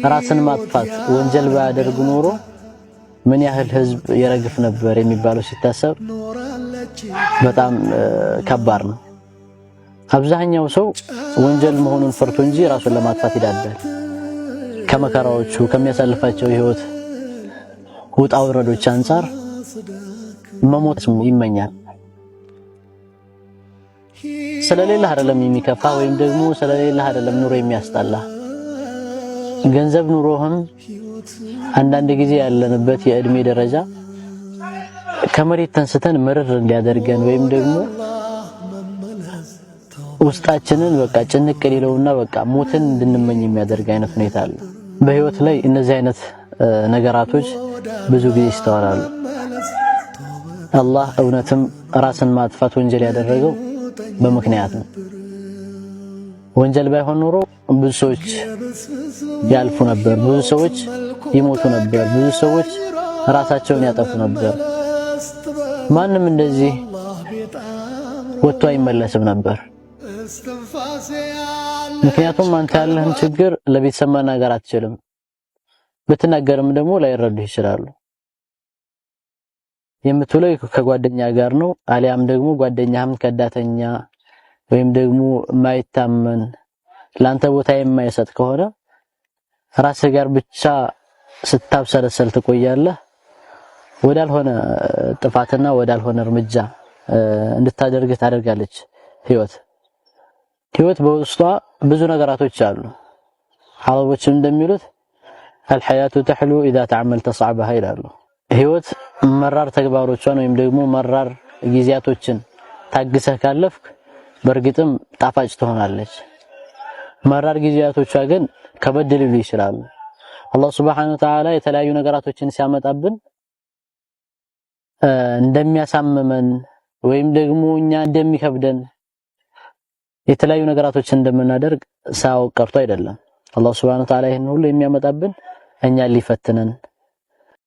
ራስን ማጥፋት ወንጀል ባያደርግ ኖሮ ምን ያህል ህዝብ የረግፍ ነበር የሚባለው ሲታሰብ በጣም ከባድ ነው። አብዛኛው ሰው ወንጀል መሆኑን ፈርቶ እንጂ ራሱን ለማጥፋት ይዳዳል። ከመከራዎቹ ከሚያሳልፋቸው የህይወት ውጣ ውረዶች አንፃር መሞት ይመኛል። ስለሌላህ አይደለም የሚከፋ ወይም ደግሞ ስለሌላህ አይደለም ኑሮ የሚያስጠላ። ገንዘብ ኑሮህም አንዳንድ ጊዜ ያለንበት የእድሜ ደረጃ ከመሬት ተንስተን ምርር እንዲያደርገን ወይም ደግሞ ውስጣችንን በቃ ጭንቅ ሊለውና በቃ ሞትን እንድንመኝ የሚያደርግ አይነት ሁኔታ አለ። በህይወት ላይ እነዚህ አይነት ነገራቶች ብዙ ጊዜ ይስተዋላሉ። አላህ እውነትም ራስን ማጥፋት ወንጀል ያደረገው በምክንያት ነው። ወንጀል ባይሆን ኖሮ ብዙ ሰዎች ያልፉ ነበር፣ ብዙ ሰዎች ይሞቱ ነበር፣ ብዙ ሰዎች ራሳቸውን ያጠፉ ነበር። ማንም እንደዚህ ወጥቶ አይመለስም ነበር። ምክንያቱም አንተ ያለህን ችግር ለቤተሰብ መናገር አትችልም። ብትናገርም ደግሞ ላይረዱህ ይችላሉ። የምትውለው ከጓደኛ ጋር ነው፣ አሊያም ደግሞ ጓደኛህም ከዳተኛ ወይም ደግሞ የማይታመን ላንተ ቦታ የማይሰጥ ከሆነ ራስህ ጋር ብቻ ስታብሰለሰል ትቆያለህ። ወዳልሆነ ጥፋትና ወዳልሆነ እርምጃ እንድታደርግህ ታደርጋለች ህይወት። ህይወት በውስጧ ብዙ ነገራቶች አሉ። አረቦችም እንደሚሉት الحياة تحلو إذا تحملت صعبها ይላሉ። ህይወት መራር ተግባሮቿን ወይም ደግሞ መራር ጊዜያቶችን ታግሰህ ካለፍክ በእርግጥም ጣፋጭ ትሆናለች። መራር ጊዜያቶቿ ግን ከበድ ሊሉ ይችላሉ። አላህ سبحانه وتعالى የተለያዩ ነገራቶችን ሲያመጣብን እንደሚያሳምመን ወይም ደግሞ እኛ እንደሚከብደን የተለያዩ ነገራቶችን እንደምናደርግ ሳያውቅ ቀርቶ አይደለም። አላህ سبحانه وتعالى ይህን ሁሉ የሚያመጣብን እኛን ሊፈትነን